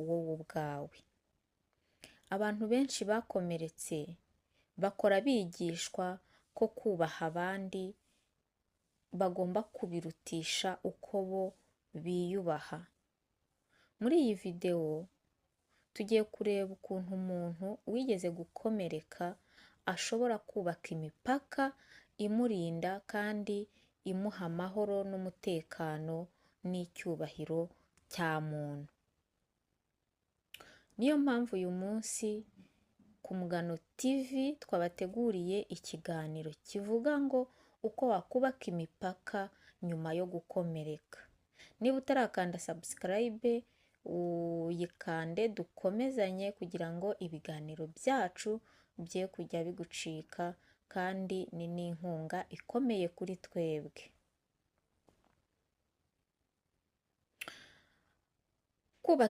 wowe ubwawe. Abantu benshi bakomeretse bakora bigishwa ko kubaha abandi bagomba kubirutisha uko bo biyubaha. Muri iyi videwo tugiye kureba ukuntu umuntu wigeze gukomereka ashobora kubaka imipaka imurinda kandi imuha amahoro n'umutekano n'icyubahiro cya muntu. Niyo mpamvu uyu munsi ku Mugano TV twabateguriye ikiganiro kivuga ngo uko wakubaka imipaka nyuma yo gukomereka. Niba utarakanda subscribe uyikande dukomezanye kugira ngo ibiganiro byacu bye kujya bigucika kandi ni n'inkunga ikomeye kuri twebwe. Kubaka